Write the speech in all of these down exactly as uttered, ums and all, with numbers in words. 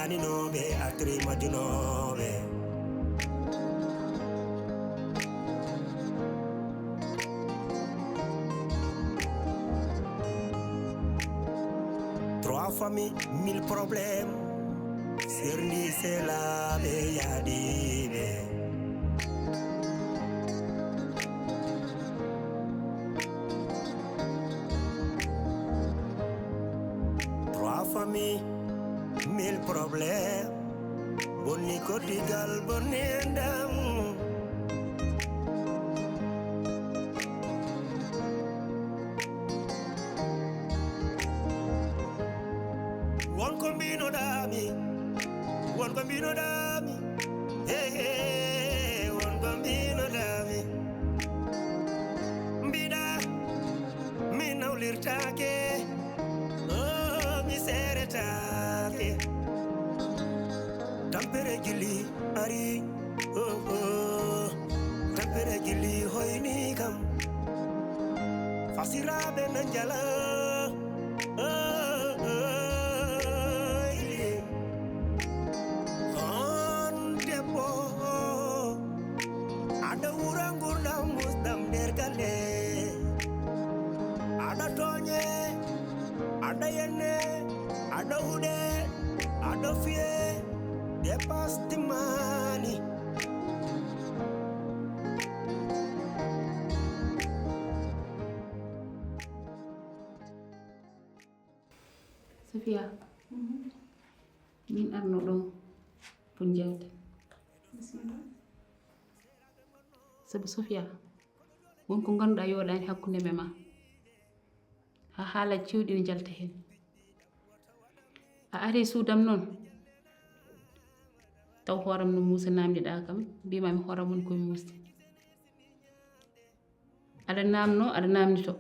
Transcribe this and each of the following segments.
Ninooɓe atri majunooɓe. Trois familles, mille problèmes. Serndi selaaɓe yaadiiɓe. Trois familles, mille problèmes. Bonni koddigal, bonni enɗam. Won ko mbinoɗaami, won ko mbinoɗaami. Hey, hey, won ko mbinoɗaami. Mbiɗa mi nawlirtaake, oh, mi seeretaake. Tampere jilli ari, oh, oh. Tampere jilli hoyni kam. Fasiraaɓe na njala, oh, oh, oh. On debbo, aɗa wura ngurdam musɗam nder galle. Aɗa tooñe, aɗa yenne, aɗa huɗe, aɗa fiye, dépasse timmaani. Sofia, min arno ɗo pour jewte. Bisimilla. Sabu Sofia, won ko ngannduɗaa yooɗaani hakkunde men e ma. Haa haala cewɗi ne njalta heen. A ari suudam noon, taw hooram no muusa, naamndiɗaa kam, mbiimaa mi hooram woni koye muusde. Aɗa naamno, aɗa naamnito.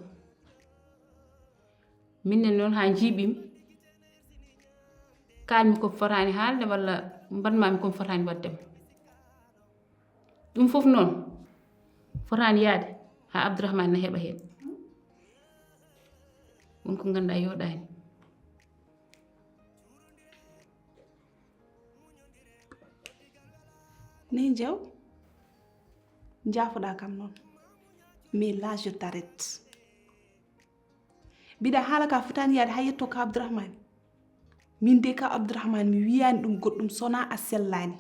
Min ne noon haa njiiɓiimi, kaalmi ko fotaani haalde walla mbaɗmaami ko fotaani waɗde. Ɗum fof noon fotaani yahde haa Abdourahmane na heɓa heen. Won ko ngannduɗaa yooɗaani. Ni Jaw, njaafoɗaa kam noon. Mais là, je t'arrête. Mbiɗa haala ka fotaani yahde haa yetto ka Abdourahmane. Min de ka Abdourahmane mi wiyaani ɗum goɗɗum so wonaa a sellaani.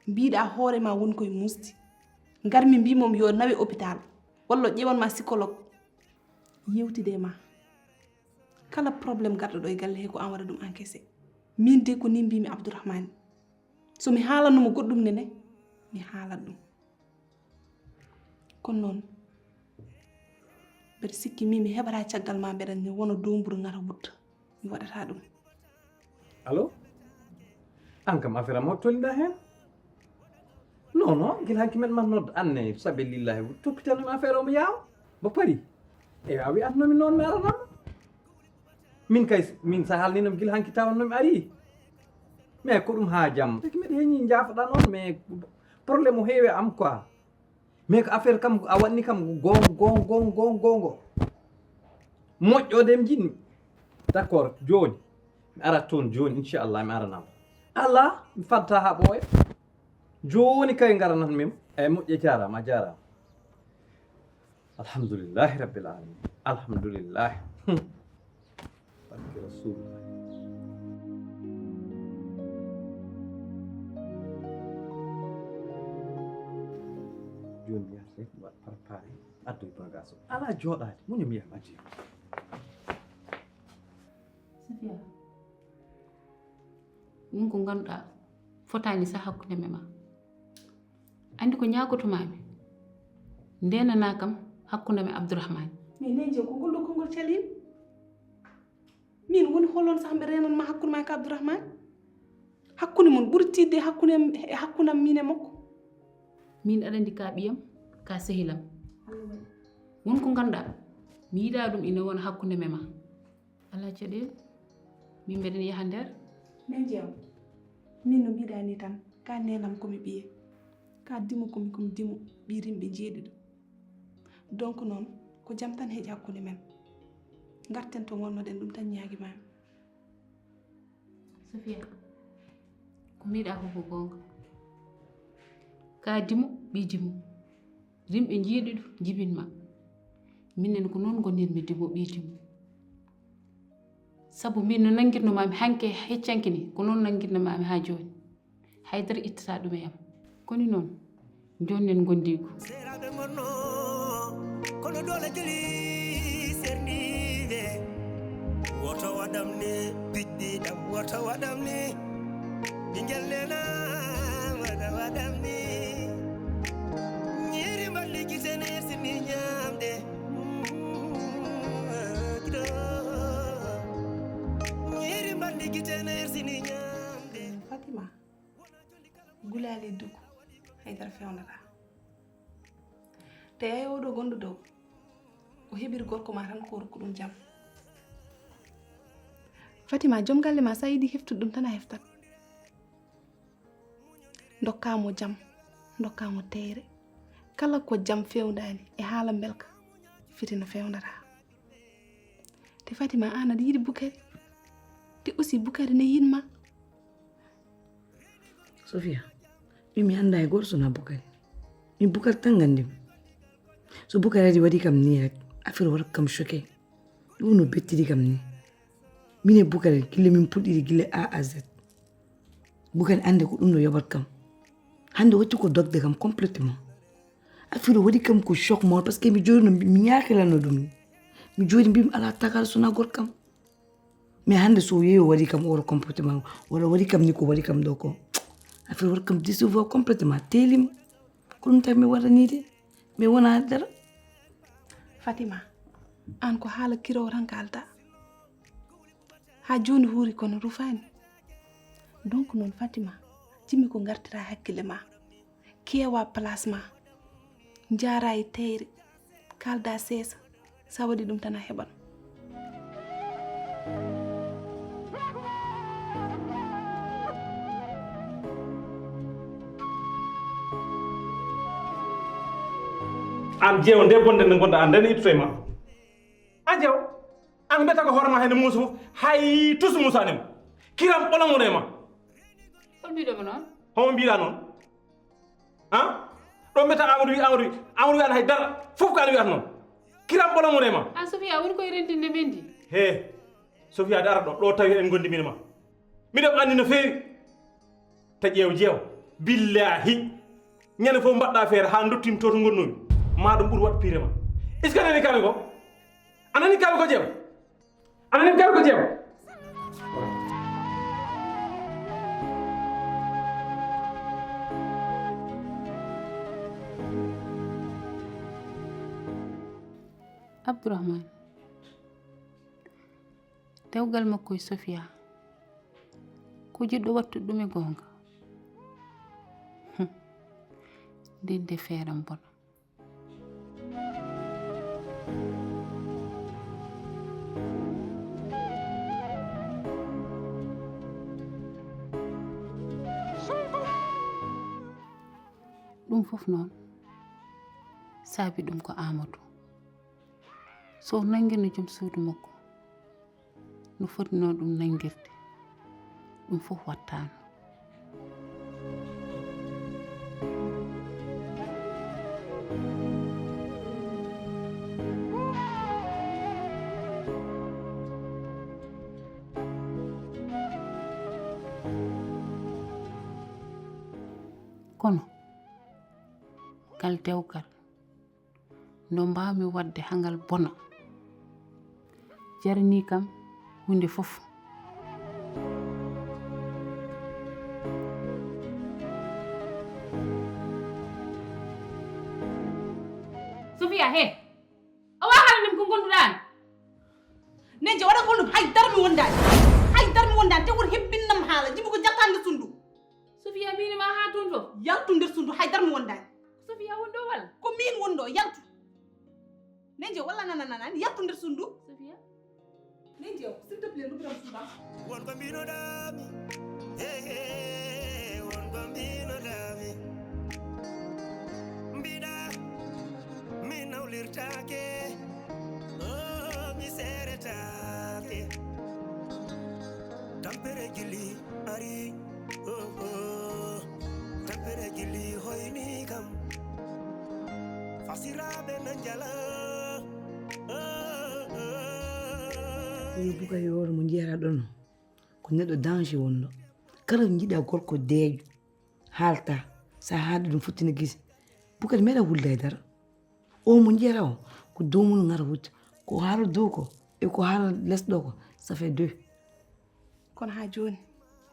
Mbiɗa hoore ma woni koye muusde. Ngarmi mbimom yo nawe hôpital. Walla o ƴewan ma psychologue. Yewtide e ma. Kala problème garɗo ɗo e galle he ko an waɗa ɗum encaissé. Min de ko ni mbimi Abdourahmane. So mi haalanno mo goɗɗum ne ne, mi haalat ɗum. Kono noon, mbeɗa sikki min mi heɓata caggal ma, mbeɗa ne wona domburu ngata wutta. Mi waɗata ɗum. Allo? An kam affaire am o tolniɗa heen? Non, non, gila hanki meɗa ma nodda an ne, sabi lillahi, toppitanomi affaire o mo yaawa, mo pari. Eyi, a wiyatnomi noon mi aranama. Min kay, min sa haalninam gila hanki tawannomi ari. Mais ko ɗum haa jam. Taki mbeɗa heñi jaafoɗa noon, mais problème o heewi am quoi. Mais ko affaire kam a waɗni kam gonga, gonga, gonga, gonga, gonga. Moƴƴo de mi jiɗmi. D'accord, jooni. Mi arat toon jooni, inchallah, mi aranama. Alaa, mi fadta haa ɓooya. Jooni kay ngaranat min. Eyi, moƴƴi, a jaaraama, a jaaraama. Alhamdulillahi rabbil alamin. Alhamdulillahi. Hmm. Barke Rasulullah. Jooni mi yahata rek mi waɗa préparé addoy bagaas o. Alaa jooɗaade, muñum yah mi addoy. Sofia, ɗum ko ngannduɗaa fotaani sah hakkunde men e ma. Anndi ko ñaagotomaami, ndeenanaa kam hakkunde am e Abdourahmane. Mais Neejo, ko ngol ɗo konngol caliimi? Min woni holon sah mbe reenan ma hakkunde ma e ka Abdourahmane? Hakkunde mon ɓuri tiiɗde e hakkunde am, e hakkunde am min e makko. Min aɗa anndi ka ɓiyam, ka sehilam. Won ko ngannduɗaa, mi yiɗaa ɗum ina wona hakkunde men e ma. Alaa caɗeele, min mbeɗen yaha nder. Neejo am, min no mbiɗa ni tan, ka neenam ko mi ɓiye, ka dimo ko mi, ko mi dimo, ɓii rimɓe jeeɗiɗo. Donc noon, ko jam tan heƴi hakkunde men. Ngarten to ngonnoɗen, ɗum tan ñaagi maami. Sofia, Mbiɗa hubo goonga. Ka dimo, ɓii dimo. Rimɓe njiiɗi ɗum, njibin ma. Minen ko noon ngonirmi dimo, ɓii dimo. Sabu min no nanngirno maami hanke heccanke ni, ko noon nanngirno maami haa jooni. Haydara ittata ɗum e am. Koni noon, njonnen ngondiigu. Seeraaɓe ngonno, kono doole jeli serniiɓe. Woto waɗam ni, piɗɗi ɗam, woto waɗam ni. Ɓinngel nena, woto waɗam ni. Ñiiri mballi gite nersini ñaamde. Mm, giɗo. Ñiiri mballi gite nersini ñaamde. Fatima, gulaali dugu, haydara fewnata. Te ay oɗo gonɗo dow, o heɓiri gorko ma tan ko rokku ɗum jam. Fatima, joom galle ma sa yiɗi heftude ɗum tan a heftat. Ndokkamo jam, ndokkamo teyre. Kala ko jam fewndani e haala mbelka, fitina fewndata. Te Fatima, an aɗa yiɗi Bukari. Te aussi Bukari ne yiɗma. Sofia, min mi annda e gooto sona Bukari. Min Bukari tan nganndimi. So Bukari ari waɗi kam ni rek, affaire waɗa kam choqué. Ɗum no bettidi kam ni. Min e Bukari, gila min puɗɗiri gila A à Z. Bukari annde ko ɗum no yoɓat kam. Hannde watti ko dogde kam complètement. Affaire waɗi kam ko choc mawɗo, parce que mi jooɗino, mi ñaakilanno ɗum ni. Mi jooɗi mbimi ala tagal sona gorko kam. Mais hannde so yeeyo waɗi kam oɗo comportement, walla waɗi kam ni ko waɗi kam ɗo ko. Affaire waɗi kam décevoir complètement, teelima. Ko ɗum tan mi waɗani de. Mi wona dara. Fatima, an ko haala kirowo tan kalta. Ha joni huuri kono rufaani. Donc noon Fatima, jimmi ko gartira hakkille ma. Keewa place ma. Njaara e teyre. Kalda seesa. Sa waɗi ɗum tan a heɓan. An jeewo nde bonde nde gonɗa an nde ne ittoto e ma. An jeewo. An mbiyata ko hoore ma hene muusa fof, hay tus muusaani ma. Kiram ɓola mo e ma. Hol mbiɗo mo noon? Homo mbiɗa noon? Han? Ɗo mbiyata Amadou wi, Amadou wi, Amadou wiyani hay dara. Fof ko an wiyata noon. Kiram ɓola mo e ma. An Sofia woni koye rentinde men ndi. He. Sofia de ara ɗo, ɗo tawi en gondi min ma. Miɗo anndi no feewi. Ta ƴeew jeew. Billahi. Ñande fof mbaɗɗa feere haa ndottin to to ngonnomi. Ma ɗum ɓur waɗ piire ma. Est-ce que a nani kaami ko? A nani kaami ko jeew? A nani kaami ko jeew? Abdourahmane, dewgal makko e Sofia, ko jiɗɗo wattude ɗum e goonga? Hum. Ndeen de feeram bona. Ɗum fof noon, saabi ɗum ko Amadou. So o nanngirno joom suudu makko, no fotnoo ɗum nanngirde, ɗum fof wattaano. Kono, ngal dewgal, no mbaawmi waɗde haa ngal bona? Jaranii kam huunde fof. Sofia, he! A waawaani ɗum ko ngonduɗaa an? Nene, waɗa ko ɗum, hay dara mi wondaani. Hay dara mi wondaani, te won hebbinam haala, jibi ko jattande sunndu. Sofia, miin e ma haa toon fof. Yaltu nder suudu, hay dara mi wondaani. Sofia woni ɗo walla? Ko miin woni ɗo, yaltu. Nene, walla nana nanaani, yaltu nder suudu. Sofia? Nene, s'il te plaît, luggiram suudu am. Won ko mbinoɗaami. Hey, hey, won ko mbinoɗaami. Mbiɗa, mi nawlirtaake. Oh, mi seeretaake. Tampere jilli ari. Tampere gilli hoyni kam. Fasiraaɓe na njala. Yo Bukari hoore mo njiyata ɗon o, ko neɗɗo danger wonno. Kala njiɗa gorko deeƴo haalta, sa haali ɗum fottina gise. Bukari meeɗa hulde e dara. O mo njiyata o, ko dow mum ngara wujja. Ko haala dow ko e ko haala les ɗo ko, ça fait deux. Kono haa jooni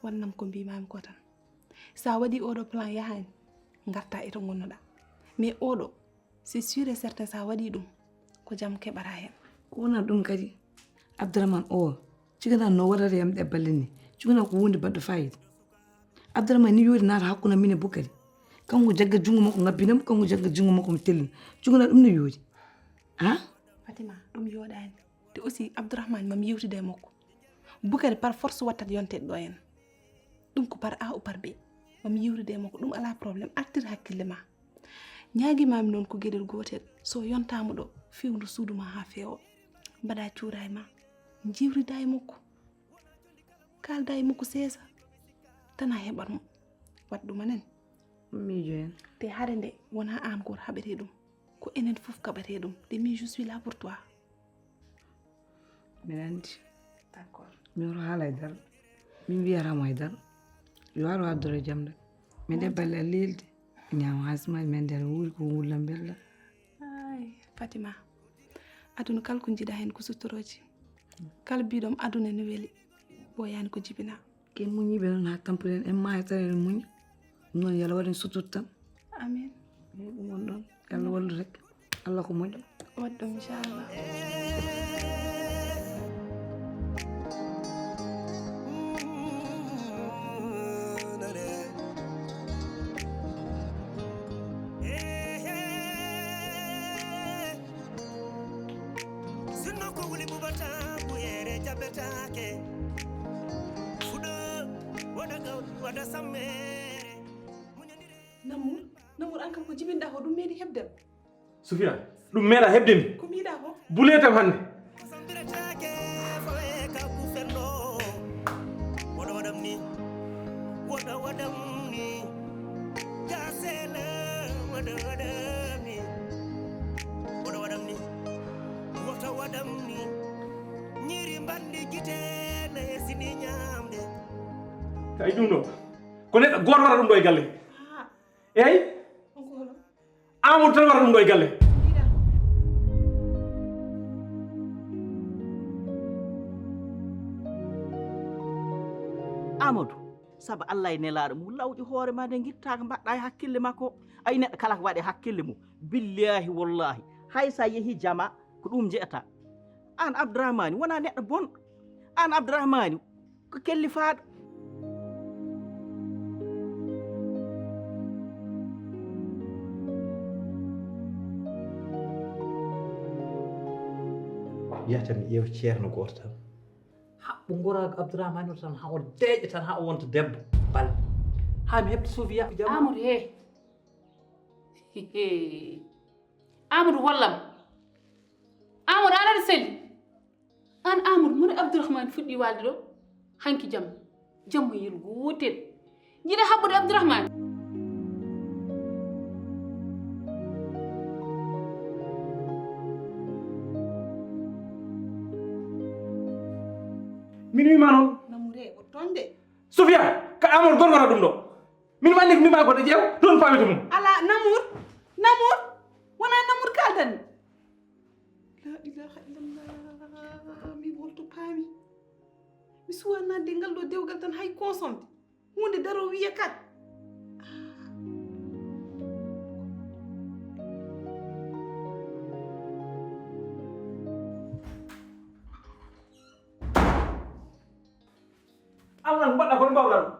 wonnam ko mbimami ko tan, sa waɗi oɗo plan yahani, garta e to gonnoɗa. Mais oɗo, c'est sûr et certain, sa waɗi ɗum, ko jam keɓata hen. Ko wona ɗum kadi, Abdourahmane o, cigana no waɗata yam ɗe balle ni. Cigana ko wonde baɗɗo fayida. Abdourahmane ni yori naata hakkunde min e Bukari. Kanko jagga junngo makko ngabbinam, kanko jagga junngo makko mo tellina. Cigana ɗum no yori. Ha? Fatima, ɗum yoɗani. Te aussi Abdourahmane mam yewtida e makko. Bukari par force wattat yonteɗo ɗo en. Ɗum ko par A ou par B. Mam yewtida e makko, ɗum ala problème. Artir hakkille ma. Ñaagimami noon ko geɗel gootel. So yontama ɗo, fewndo suudu ma ha feewa. Mbaɗa cuuraay ma. Jiwrida e makko. Kalda e makko seesa. Tan a heɓat mo. Waɗ ɗum anen. Miijo en. Te hade nde wona aan goto haɓete ɗum. Ko enen fof kaɓete ɗum. Te min je suis là pour toi. Mbiɗa anndi. D'accord. Mi woro haala e dal. Min mbiyata mo e dal. Yo ar o addoro jam de. Min de balle a leeldi. Ñaama haasimaji men de aɗa wuuri ko wulla mbella. Ay, Fatima. Aduna kala ko jiɗa hen ko suttorooji. Kala mbiɗom aduna ne weli. Ɓooyaani ko jibina. Ken muñiɓe noon ha tampuɗen en maaya tan eɗen muña. Ɗum noon yo Allah waɗ en sutur tan. Amin. Ɗum won ɗon. Yo Allah wallu rek. Allah ko moƴƴo. Waɗ ɗum inchallah. Sinno ko wuli bubata buyere jabetake. Fuɗo waɗa gawri waɗa sammere. Namour, Namour, an kam ko jibinɗa ko ɗum meeɗi heɓdem. Sufia, ɗum meeɗa heɓde mi. Ko mbiɗa ko? Bulee tam hannde. Sambiratake foye ka kufenno. Waɗa waɗam ni. Waɗa waɗam ni. Jasela. Waɗa waɗam ni. Waɗa waɗam ni. Waɗa waɗam ni. Ñiri mbandi gite na hesini ñamde. Kay ɗum ɗo. Ko neɗɗo gooto waɗa ɗum ɗo e galle. Ah, Eyi? on ko holo? Amadou tan waɗa ɗum ɗo e galle. Amadou, sabu Allah e nelaaɗo mum, lawƴi hoore ma nde ngittaaka mbaɗɗa e hakkille makko. Ay neɗɗo kala ko waɗe hakkille mum. Billahi wallahi, hay sa yehi jama, ko ɗum jeeta. An Abdourahmani wona neɗɗo bonɗo. An Abdourahmani ko kellifaaɗo. Yahata mi ƴeewa ceerno gooto tan. Haɓɓo ngoraagu Abdourahmane o tan, haa o deeƴa tan, haa o wonta debbo balɗe. Haa mi heɓta Sofia. Amadou, he. Amadou, wallam. Amadou, an aɗa selli. An Amadou, moni Abdourahmane fuɗɗi waalde ɗo? Hanki jamma. Jamma yel gootel. Jiɗa haɓɓude Abdourahmane? Min wima noon. Namour, he, o toñde. Sofia, ka Amadou gorgora ɗum ɗo. Min mi anndi ko mbima ko de, ƴeew, toon pawete mum. Ala, Namour, Namour, wona Namour kaldanmi. La ilaha illallah, mi holto paami. Mi suwa nadde ngal ɗo dewgal tan hay consomde. Hunde daro wiya kat. Amadou, mbaɗɗa kono mbawɗa ɗum.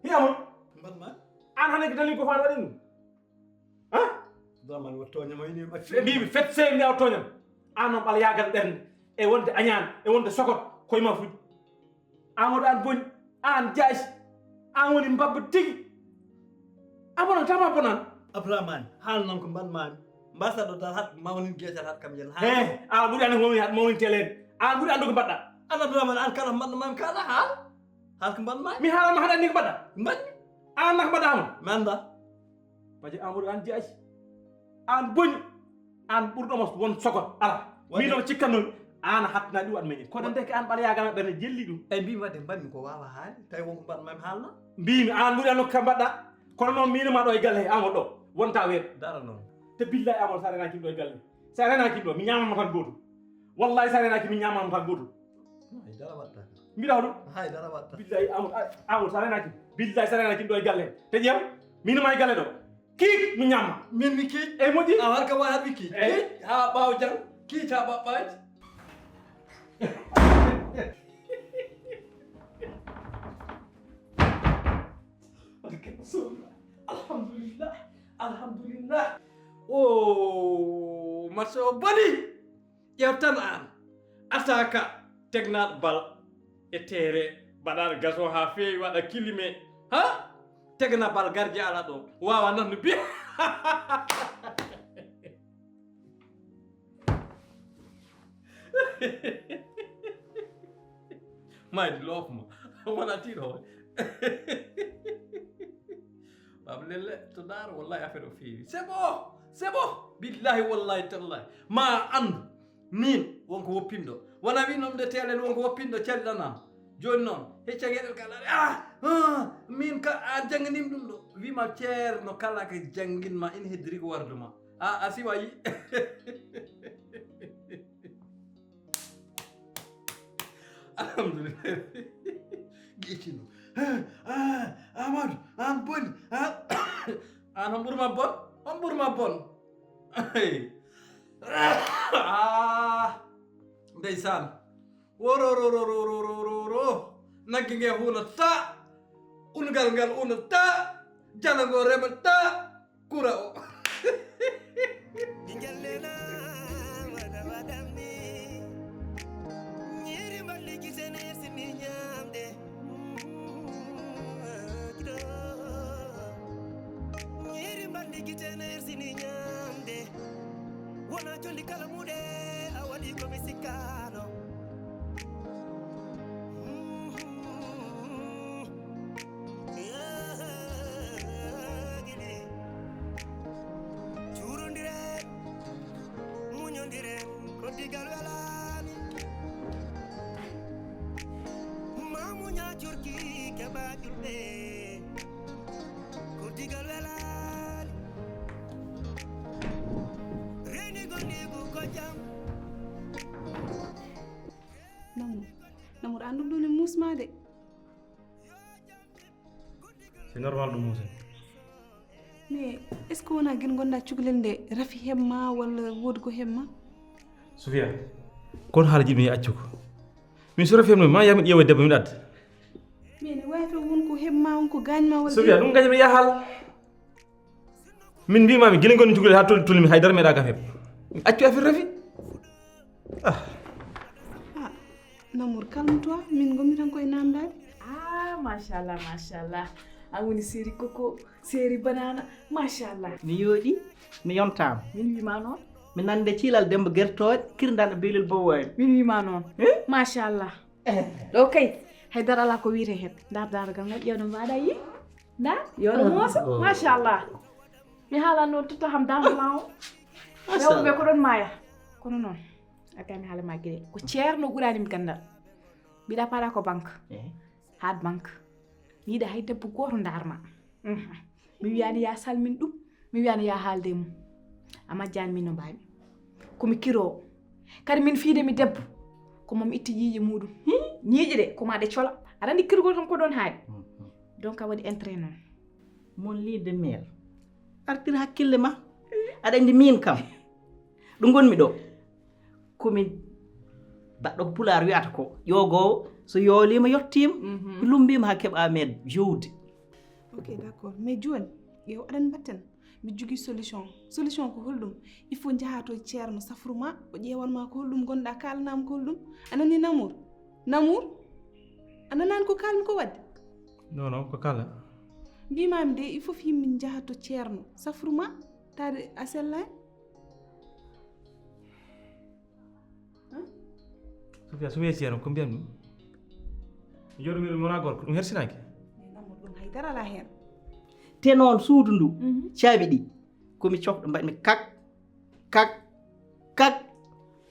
Hi Amadou. Mbaɗma? An hannde ko dalil ko faan waɗi ɗum. Ha? Abdourahmane, wo tooñama ini. Mbiimi fet sey mi aw tooñam. An noon ɓala yaagal ɓernde e wonde añaan e wonde sokot koye ma fuɗi. Amadou, an boni, an jaasi, an woni mbabba tigi. A bonan, tama bonan. Abdourahmane, haal noon ko mbaɗmami. Mbasa ɗo dal hat mawnin geecal hat kam yen. He, an ɓuri ande ko mawni hat mawnin telen. An ɓuri ande ko mbaɗɗa. An Abdourahmane, an kala mbaɗɗo mami kala haal. Haalka mbaɗ ma? Mi haala ma haɗa ni ko mbaɗa. Mbaɗ mi? An nak mbaɗa mo. Manda. Baje Amadou an jiyaji. An boñi. An ɓurɗo mo won sokot. Ala. Waɗi. Min o cikkanno. An hatna ɗum an meñi. Kono ndeke an ɓala yagana ɓerne jelli ɗum. E mbi wadde mbaɗ mi ko wawa haali. Tawi wonko mbaɗ ma mi haalna. Mbimi an ɓuri an ka mbaɗa. Kono noon min ma ɗo e galle he Amadou ɗo. Wonta weeɓe. Dara noon. Te billahi Amadou sa renaki ɗo e galle. Sa renaki ɗo mi ñamama tan goto. Wallahi sa renaki mi ñamama tan goto. Hay dara watta. Mbiɗa hoɗum? Hay dara watta. Billahi Amadou, Amadou sa renaki. Billahi sa renaki ɗo e galle. Te ƴeew, min ma e galle ɗo. Kiik mi ñamma. Min mi kiik. Ey moƴƴi. A warka wa haɗ mi kiik. Ey. Kiik ha ɓaawo jang. Kiik ha ɓaɓɓaaji. Alhamdulillah. Alhamdulillah. O match o boni. Ƴeew tan aan, attaaka, tegnaaɗo bal e teere, mbaɗaaɗo gason haa feewi, waɗa kilime, ha? Tegna bal, garje ala ɗo, waawa nan no biya. Maydi loofma, wona tiiɗo hoore. Baba Lelle, to Daaro, wallahi affaire o feewi. C'est bon, c'est bon. Billahi, wallahi, tallahi. Ma andu, min, wonko woppinɗo. Wona wi noon de telen wonko woppinɗo, calɗanam. Jooni noon, hecca geɗel kala, ah, ah, min ka, a jannganim ɗum ɗo. Wima ceerno kala ko jannginma, ina heddiri ko warduma. A, a siwayi. Alhamdulillah. Geccino. Ah, Amadou, an boni. Ah, an on ɓurma bon? On ɓurma bon. Ah, ndeysaan. Worororororororo. Nagge nge hunata. Ungal ngal unata. Jala ngo remata. Kura o. Ɓingel nena wada wadam ni. Nyiri mballi gitene sini nyamde. Gido. Nyiri mballi gitene sini nyamde. Wona jolli kala muɗe a waɗi ko mi sikkano. Cuurondiren, muñondiren, ko digal welaani. Ma muña curki keɓa ƴulɓe, ko digal welaani. Reni gondigu ko jam. Namour, Namour, an ɗum ɗo ne musma de. C'est normal ɗum musen. Mais est-ce que wona guel gonɗa cukalel nde rafi heɓma walla woodi ko heɓma? Sofia, kon haala jiɗmi accu ko. Min so rafi heɓno ma yamin ƴeewa debbo min adda. Mais ne wawi taw won ko heɓma, won ko gañma walla Sofia, ɗum gañmi ya haal. Min mbimami gila gonmi cukalel ha tolni tolni mi haydara meeɗa kam heɓ. Accu affaire rafi. Ah. Ah, Namour, calme-toi, min gonmi tan koye namdade. Ah, machallah, machallah. An woni séri coco, séri banana, machallah. Mi yooɗi, mi yontama. Min wima noon. Mi nande ciilal Demba Gertooɗe, kirdanɗo Belel Bowani. Min wima noon. Eh? Machallah. Eh. Ɗo kay, haydara ala ko wiyete hen. Ndar darogal ngal ƴeewɗo mbaɗa yi. Ndar, yo ɗum mooso. Oh. Machallah. Mi haalan noon totta ham dame plan o. Machallah. Rewɓe ɓe ko ɗon maaya. Kono noon, a gami haala ma gide. Ko ceerno ɓurani mi gandal. Mbiɗa paɗa ko banque. Eh. Haad banque. Mi yiɗa hay debbo gooto ndaar ma. Mhm. Mi wiyani ya salmin ɗum. Mi wiyani ya haalde e mum. A majjani min no mbaami. Komi kiroowo. Kadi min fiide mi debbo. Ko moom itti ƴiiƴe muɗum. Hi, ñiiƴe de, ko ma ɗe cola. Aɗa andi kirgol kam ko ɗon haali. Mhm. Donc a waɗi intérêt noon. Mon lii de mère. Artir hakkille ma. Aɗa andi min kam. Ɗo gonmi ɗo. Komi baɗɗo ko pulaar wiyata ko. Ƴoogoowo so yooliima yottiima. Mhm. Lumbiima haa keɓa mère jowdi. Ok, d'accord. Mais jooni, ƴeew aɗa andi mbatten. Mi jogii solution. Solution ko holɗum? Il faut njaha to ceerno safru ma, o ƴeewan ma ko holɗum gonɗa, kaalanam ko holɗum. A nani Namour? Namour? A nanani ko kalmi ko wadde? Non, non, ko kala. Mbimami de, il faut yimɓe njaha to ceerno safru ma, taade a sellani. Hein? Sofia, so wiye ceerno, ko mbiyam ɗum? Jooɗo mbiɗo wona gorko, ɗum hersinaaki. Ɗum hay dara alaa heen. Te noon suudu ndu, caabi ɗi, komi cofɗo mbaɗmi kak, kak, kak,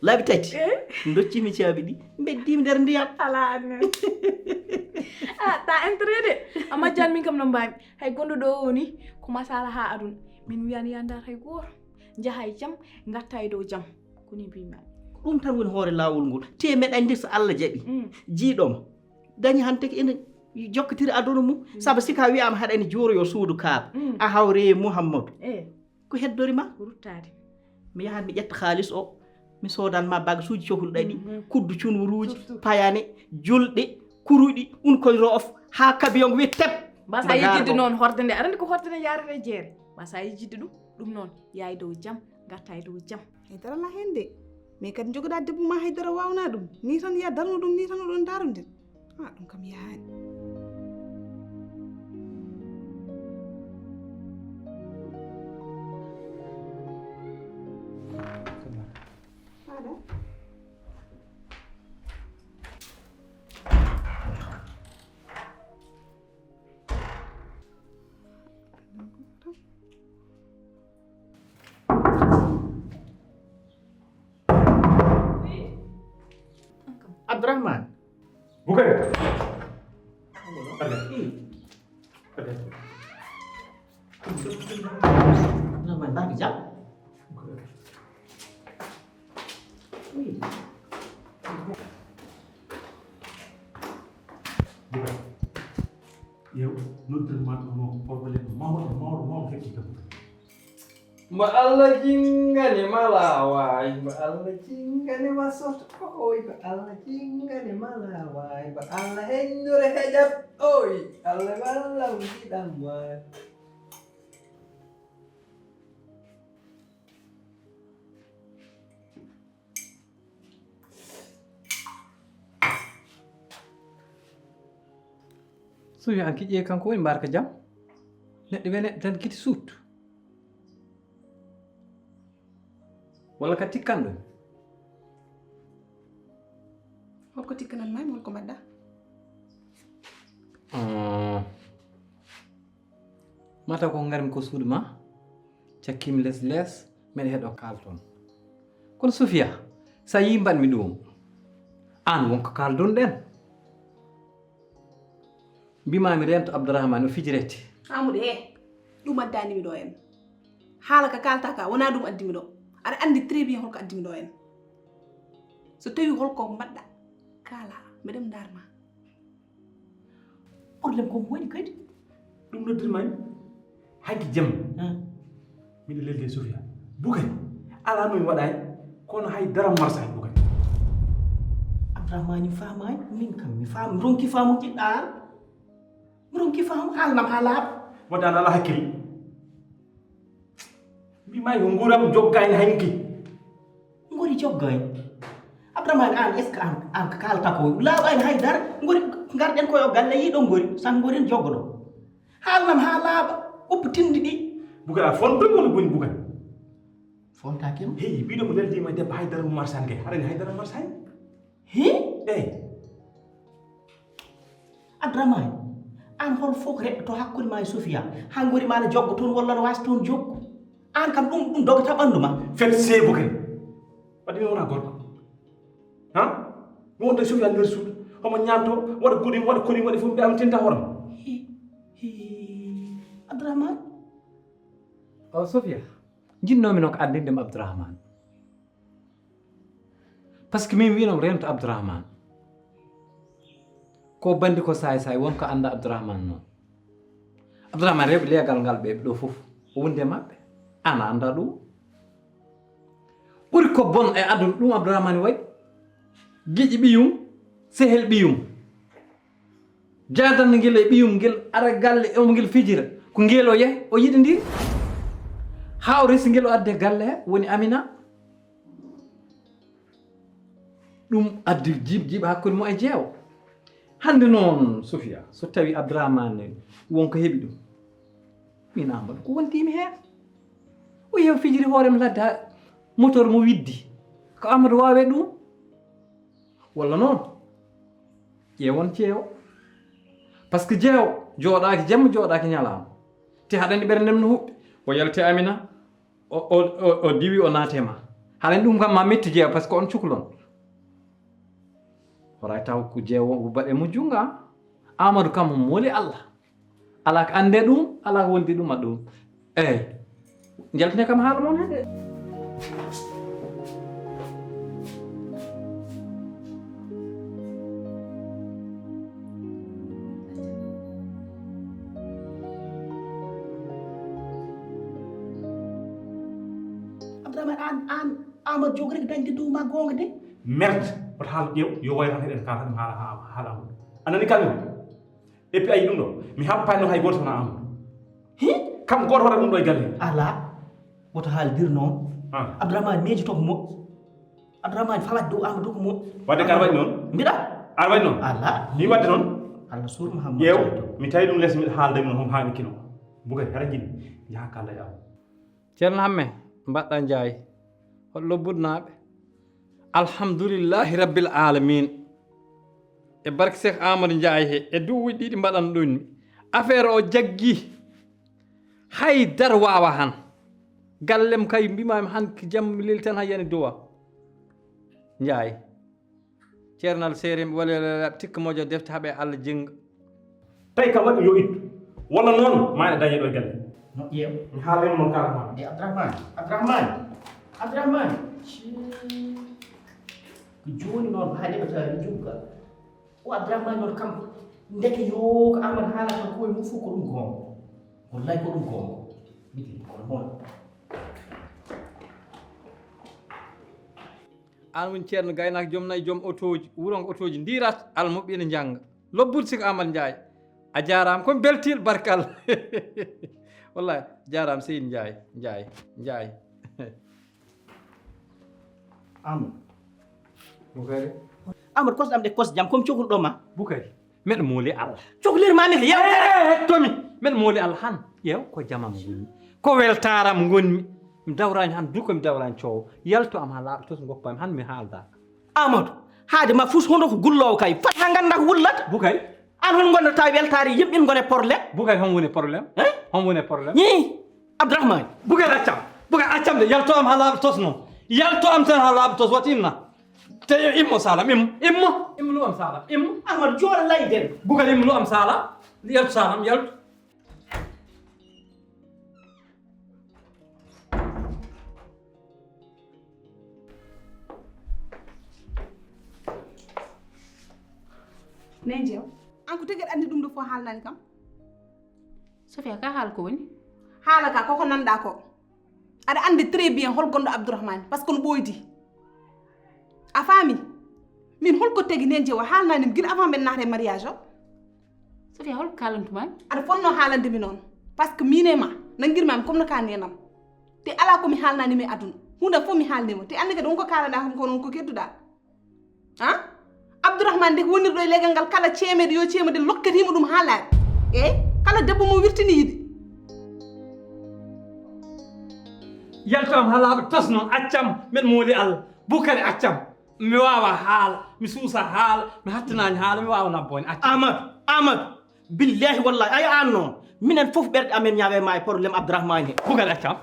laabi tati. Ndoccimi caabi ɗi, mbeddimi nder ndiyam. Alaa annen. Ah, ta intérêt de. Amma jan min kam no mbaami. Hay gondo ɗo woni ko masala ha aduna. Min wiyani yandar hay goto. Njaha e jam, ngatta e dow jam. Koni mbimi. Ɗum tan woni hoore laawol ngol. Te meɗa anndi so Allah jaɓi. Jiiɗoma dañi hannde ko ene jokkitiri aduna mum. Sabu sika wiyama haɗa ene juuroyo suudu kaaba. A hawre Muhammadu. Ko heddori ma? Ruttaade. Mi yahan mi ƴetta haalis o. Mi soodan ma bagasuuji cohluɗa ɗi. Kuddu cunwuruuji, payane, julɗe, kuruɗi, un koye roof, haa kabiyon wi tep. Mbasa yejjidde noon horde nde. Aɗa anndi ko horde nde yaarata e jeere. Mbasa yejjidde ɗum, ɗum noon. Yaa e dow jam, ngarta e dow jam. Hay dara alaa heen de. Mais kadi njogoɗaa debbo maa hay dara waawnaa ɗum. Nii tan yaa darno ɗum, nii tan oɗon ndaarondira. Ah, ɗum kam yahaani. Abdourahmane. Bukay. Abdourahmane, mbaɗi jam. Yew, noddirma ɗum o problème mawɗo mawɗo mawɗo heɓti kam. Mbo Allah jingani ma laawaay, mbo Allah jingani ma soto, oy mbo Allah jingani ma laawaay, mbo Allah heñnure heƴat, oy Allah wallam giɗam waay. So wi an ki ƴeewi kanko woni mbarka jam. Neɗɗo we neɗɗo tan kiti suut. Walla ka tikkanɗo. Holko tikkanan ma mi holko mbaɗɗa? Mataw ko ngarmi ko suudu ma, cakkimi les les, meɗa heɗo kalton. Kono Sufiya, sa yi mbaɗmi ɗum, an wonko kaldon ɗen. Mbimami rento Abdourahmane o fijirete. Amude he, ɗum addani mi ɗo en. Haala ka kalta ka, wona ɗum addi mi ɗo. Aɗa andi très bien holko addi mi ɗo en. So tawi holko mbaɗɗa, kala, meɗem darma. Problème ko woni kadi ɗum noddirmami hanki jamma. Miɗo lelde Sofia bukay. Ala no mi waɗani kono hay dara marsani bukay. Abdourahmani famani min kam mi fam ronki famu jiɗɗa an. Mi ronki famu haalnam ha laaɓa. Wadde an ala hakkille. Mbimami ko nguuram joggani hanki. Ngori joggani. Abdourahmane an est ce que an an ko kalata ko laaɓani haydara? Ngori garɗen koye o galle yiɗo ngori san ngori joggoɗo. Haalnam ha laaɓa. Oppu tindi ɗi. Bugara fonto woni boni bugara. Fontakima. Heyi mbiɗo mo laldima e debbo haydara mo marsani kay haɗani haydara marsani. Hi? Eyi. Abdourahmane, an hol fof reɗɗoto hakkunde ma e Sofia? Ha ngori ma no joggo toon walla no wasa toon joggo? An kam ɗum ɗum dogata ɓandu ma. Fet seebo kadi. Waɗi mi wona gorko. Ha? Mi wonde Sofia nder suudu. Homo ñamto, waɗa koɗi, waɗa koɗi, waɗi fof mbiya mi tinta hoorema. Abdourahmane. O Sofia, jinnomi noon ko andindem Abdourahmane. Par ce que min winom rento Abdourahmane. Ko bandi ko saay saay won ko anda Abdourahmane noon. Abdourahmane rewɓe leegal ngal ɓe ɗo fof o wondi e maɓɓe. An a anda ɗum. Ɓuri ko bon e aduna ɗum Abdourahmane waɗi. Giƴi ɓiyum, sehel ɓiyum. Jaadanno ngel e ɓiyum ngel ara galle omo ngel fijira ko ngel o yahi o yiɗindiri. Haa o resi ngel o adde galle he woni Amina. Ɗum addi jiib jiib hakkunde mo e jeewo. Hannde noon Sofia so tawi Abdourahmane won ko heɓi ɗum. Min Amadou ko wontimi heen. O yehi o fijiri hoorem ladde motor mo widdi. Ko Amadou waawe ɗum. Walla noon ƴeewon ceewo. Parce que jeewo jooɗaaki jemma, jooɗaaki ñalaama. Te haɗani ɓernde mum no huɓɓi. O yalti Amina, o, o, o, o diwi, o naati e ma. Haɗani ɗum kam ma mettu jeewo, parce que on cukalon. Horay taw ko jeewo o baɗe mo junnga. Amadou kam mo mooli Allah. Alaa ko annde ɗum, alaa ko wondi ɗum, a ɗum. Eey. Njaltine kam haala mon heen. Abdourahmane, aan, aan, Amadou jogori ko dañde dow ma goonga de. Merde, woto haal ƴeew, yo wayro tan heɗen kaala ɗum haala, haala, haala Amadou. A nani kam yo? Et puis ayi ɗum ɗo, mi happani noon hay gooto wona Amadou. Hi? Kam gooto waɗa ɗum ɗo e galle. Alaa, woto haaldir noon. Ah. Abdourahmane miijoto ko moƴƴi. Abdourahmane falat dow Amadou ko moƴƴi. Wadde ko ar waɗi noon? Mbiɗa. Ar waɗi noon? Alaa. Ni wadde noon? Allah suur Mouhammad. Ƴeew, mi tawi ɗum les mbiɗa haalda mi noon homo haani kino. Bugay hara jinni, njaha kaalda e Amadou. Ceerno Hamme, mbaɗɗa Njaay? Hol lobbudnaaɓe? Alhamdulillahi Rabbil Aalamiin. E barke Seek Aamadu Njaay he, e duuɓi ɗiɗi mbaɗan ɗum mi. Affaire o jaggi. Hay dara waawa han. Gallem kay mbimaami han ko jam mi leli tan han yani duwa. Njaay. Ceernal seereem wala tikka moƴo defte haɓe Allah jennga. Tawi kam waɗi yo ittu. Walla noon, ma ene dañe ɗo e galle. No ƴeew. Mi haalima noon kala ma. E Abdourahmane, Abdourahmane, Abdourahmane. Cii. Ko jooni noon, haa heɓata mi jugga. O Abdourahmane noon kam, ndeke yo ko Amadou haalata ko e mum fof ko ɗum goonga. Wallahi ko ɗum goonga. Midi, kono hono. Aan woni ceerno gaynaako, joom nayi, joom otooji, wuronko otooji ndiirat, almuɓɓi ene njannga. Lobbude siko Amadou Ndiaye. A jaaraama, ko mi beltiiɗo, barkalla. Wallahi, jaaraama seydi Ndiaye, Ndiaye, Ndiaye. Amadou. Bukari. Amadou, kosɗam ɗe kos jam, ko mi cohluɗo ma. Bukari. Mbeɗa mooli Allah. Cohlir ma mi ko yewtere. Eh, hettomi. Mbeɗa mooli Allah han. Ƴeew, ko jamam ngonmi. Ko weltaram ngonmi. Mi dawrani han duko, mi dawrani coowo. Yaltu am ha laaɓa tos, ngoppa mi han mi haalda. Amadou, haade ma fus hono ko gulloowo kay. Fat ha ganda ko wullata. Bukari. An hon gondata weltaare yimɓe ngone problème. Bukari, hon woni problème? Hein? Hon woni problème? Ni, Abdourahmane. Bukari accam. Bukari accam de, yaltu am ha laaɓa tos noon. Yaltu am tan ha laaɓa tos, wati inna. Te immo salam, immo, immo, immo lu am salam, immo. Amadou, jooɗo lay den. Bukari, immo lu am salam, yaltu salam, yaltu. Nen jeew. An ko tigi aɗa anndi ɗum ɗo fof haalnani kam. Sofia, ka haala ko woni? Haala ka koko nanɗa ko. Aɗa anndi très bien hol gonɗo Abdourahmane, parce que no ɓooydi. A faami? Min holko tagi nen jeewa haalnanimi gila avant mbeɗa naata e mariage o? Sofia, holko kaalantuma? Aɗa fonno haalande mi noon, parce que min e ma nanngirmami comme no ka nenam. Te alaa ko mi haalnanima e aduna. Huunde fof mi haalnima. Te anndi kadi wonko kaalanɗa kam ko noon ko kedduɗa. Ha? Abdourahmane nde ko wonirɗo e leggal ngal kala ceemede yo ceemede lokkatima ɗum ha laaɓi. Eey, kala debbo mo wirtini yiɗi. Yaltam ha laaɓa tas noon, accam, mbeɗa mooli Allah. Bukari accam. Mi waawa haala, mi suusa haala, mi hattinani haala, mi waawa nabbooni accam. Amadou, Amadou, billahi wallahi, ay an noon. Minen fof ɓerɗe amen ñaawe ma e problème Abdourahmane he. Bukari accam.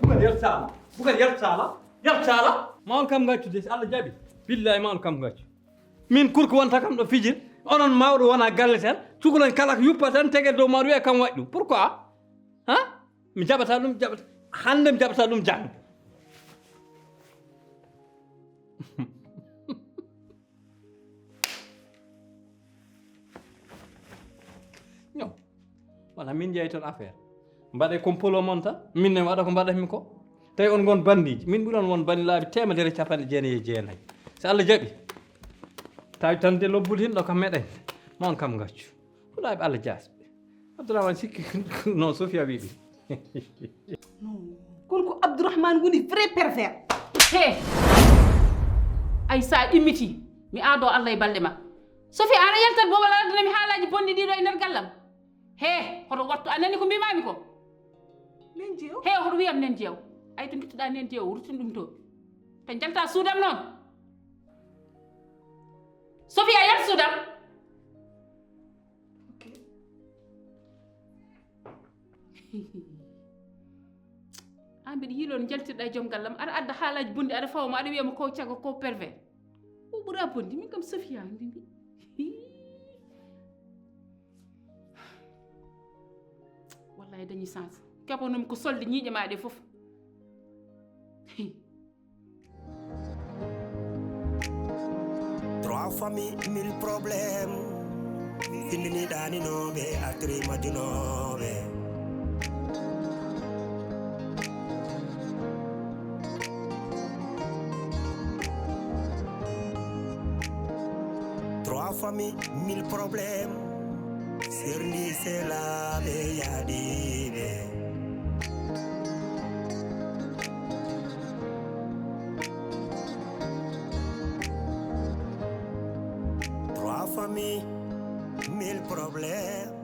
Bukari yaltu sala. Bukari yaltu sala. Yaltu sala. Ma on kam ngaccu de, si Allah jaɓi. Billahi ma on kam ngaccu. Min kurko wonta kam ɗo fijir. Onon mawɗo wona galle tan. Cukalon kala ko yuppa tan tege dow mawɗo wiya kam waɗi ɗum. Pourquoi? Ha? Mi jaɓata ɗum, jaɓata. Hande mi jaɓata ɗum janngo. No. Wala min jeyi toon affaire. Mbaɗe complot mon tan. Min ne waɗa ko mbaɗatmi ko. Tawi on ngon bandiji. Min ɓuri on won bandi laabi teemedere e capanɗe jeenayi e jeenayi. So Allah jaɓi. Tawi tan de lobbuli hin ɗo kam meɗen. Ma on kam ngaccu. Ko laabi Allah jaasɓe. Abdourahmane sikki no Sofia wi ɗum. Non. Kono ko Abdourahmane woni vrai pervers. He! Ay, sa immiti, mi aado Allah e balɗe ma. Sofia, ana yaltat bo wala addana mi haalaaji bonɗi ɗiɗo e nder gallam. He, hoto wattu, a nani ko mbimami ko? Nen jeew? He, hoto wiyam nen jeew. Ay, to nduttuɗa nen jeew, ruttin ɗum to. Te jalta suudam noon. Sofia, yal suudam. Ok. An mbiɗa yiiloo no njaltirɗa e joom gallam, aɗa adda haalaaji bonɗi, aɗa fawa mo, aɗa wiya mo ko caga, ko pervers. O ɓura bonde, min kam Sofia ndi mbi. Wallahi dañi chance. Keɓanum ko solde ñiiƴe ma ɗe fof. Trois familles, mille problèmes. Findini ɗaninooɓe, artiri majjunooɓe. Trois familles, mille problèmes. Serndi selaaɓe yaadiiɓe. Trois familles, mille problèmes.